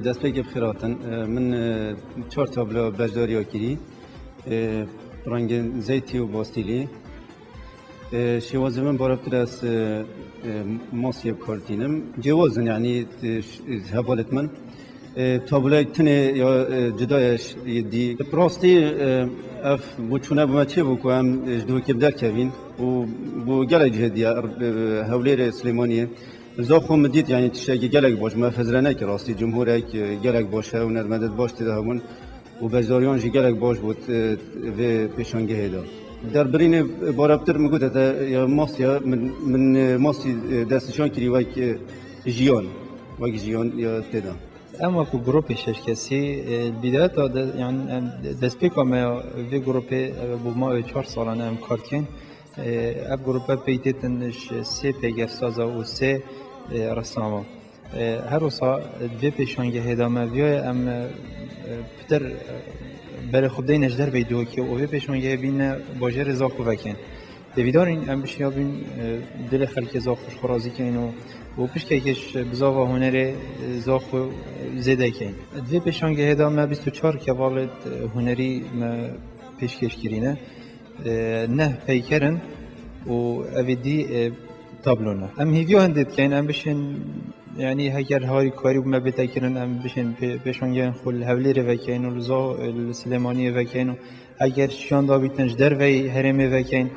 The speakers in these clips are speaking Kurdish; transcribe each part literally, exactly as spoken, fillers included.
Destpêkê bi xêr hatin. E, min, e, çar tablo beşdariya kirî. E, rengên zeytî û bastîlî. E, şêwazê min bareptir ez, e, e, masiyê bi kar tînim. Cêwaz in, yanî, e, ş-, hevalêt min. E, tabloyek tinê ya, e, cuda ye ş-, yê dî. Bi rastî, e, ev bûçûne bi me çêbû ku em, e, ji dûkê bi derkevîn û bû gelek cihê diye, e, Hewlêrê, Silêmaniyê. Zaxo min dît, yanî tiştekî gelek baş, me hizre nekir, rastî cumhurek, e, gelek baş e, hunermendêt baş tê de hebûn û beşdariyan jî gelek baş bû, e, vê pêşangehê de. Derbirînê bareptir min gote te, ya masiya min, min, e, masî, e, destnîşan kirî wek, e, jiyan, wek jiyan ya tê de. Em wekî grûpê şeş kesî, e, bidayeta de, yanî, em, destpêka me ya vê grûpê, e, bû ma wê çar salan em kar dikin. E, ev grûpe peytêtin ji sê peygersaza û sê, e, ressama. E, her wisa di vê pêşangehê de me viyaye em, e, e, pitir, e, berê xwe bideyne ji derveyî dîrokê û vê pêşangehê bîne bajêrê Zaxo vekin. Hêvîdar in em bişiya bîn, e, dilê xelkê Zaxo ji xwe razî kein û, û pişkekê ji bizava hunerê, e, Zaxo, e, zêde kein. Di vê pêşangehê de me bîst û çar kevalê, e, hunerî me pêşkêş kirîne. E, neh peyker in û evê dî, e, tablo ne. Em hêviya hindê dikein, em bişên, yanî heger harîkarî bi me bête kirin, em bişên pê-, pêşangehên xwe li Hewlêrê vekein û li Za-, li Silêmaniyê vekein û heger şiyan dabîtin ji derveyî herêmê vekein,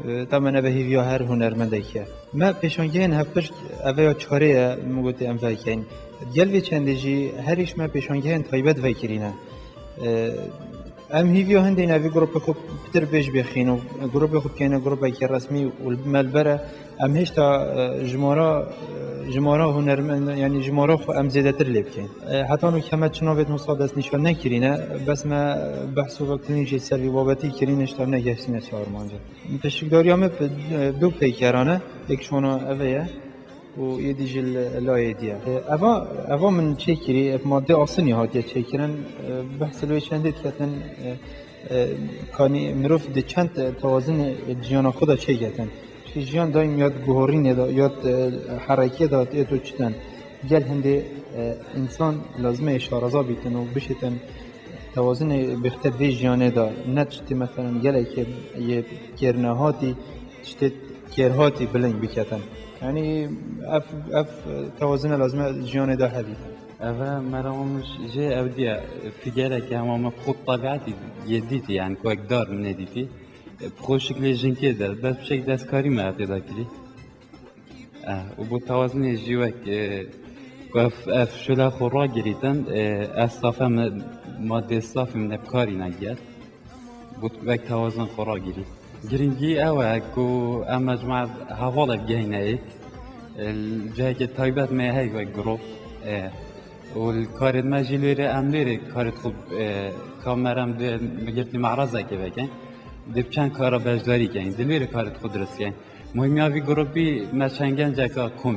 e, tamen ev hêviya her hunermendekî ye. Me pêşangehên hevpişt ev ya çarê ye, min gotê em vekein. Gel vê çendê jî her îş me pêşangehên taybet vekirîne. E, Em hîviya hindê ne vî grûpê xwe pitir pêş bêxîn û grûpê xwe bikeyne grûpeke resmî û li me li ber e. Em hêşta, e, jimara, e, jimara hunermend, yanî jimara xwe em zêdetir lê bikeyn. E, heta nû keme çi navêt wisa destnîşan nekirîne, bes me behs û vekirinî jî ser vî babetî kirîn, hêşta negehiştîne çi armanca. Pişikdariya me bi, e, du peykeran e, yek ji wana ev e ye. û êdî jî li layê diye. E, eva, eva min çêkirî, ev madde asinî hatiye çêkirin. E, behs li wê çendê diketin, e, e, kanî mirov di çend, e, tewazinê, e, jiyana xwe de çêketin. Çi jiyan daîm ya di guhorînê de, ya di, e, herekê de, ê to çiten. Gel hindê, e, însan lazim e şaraza bîtin û bişitin tewazinê bêxte vê jiyanê de. Ne tiştê, meselen, gelekê yê kêrnehatî, tiştê kêrhatî bilind biketin. Yanî ev, ev tewazine lazim e jiyanê de hebî. Eve mera min jê ew diye, figereke hema me xwe tebiatî yê dîtî, yani ku ek dar min nedîtî. Bi xwe şiklê jinkê de, bes bi şek destkarî me tê de kirî. Eh, û bo tewazinê jî wek, eh, ku ev, ev şule xwe ragirîtin, eh, ev safe me, madê safî min bi karî negirt. Got, wek tewazin xwe ragirî. Girîngî ew e ku em mecmua hevalek gehîne êk. Li cihekê taybet me heye wek grûp. E, û li karê me jî lêrê em lêrê karê xwe, e, ka merem di migirtî me'rezekê vekin. Di çend kara beşdarî kein. Di lêrê karê xwe dirist kein. Muhîmiya vî grûpî me çend genceka kom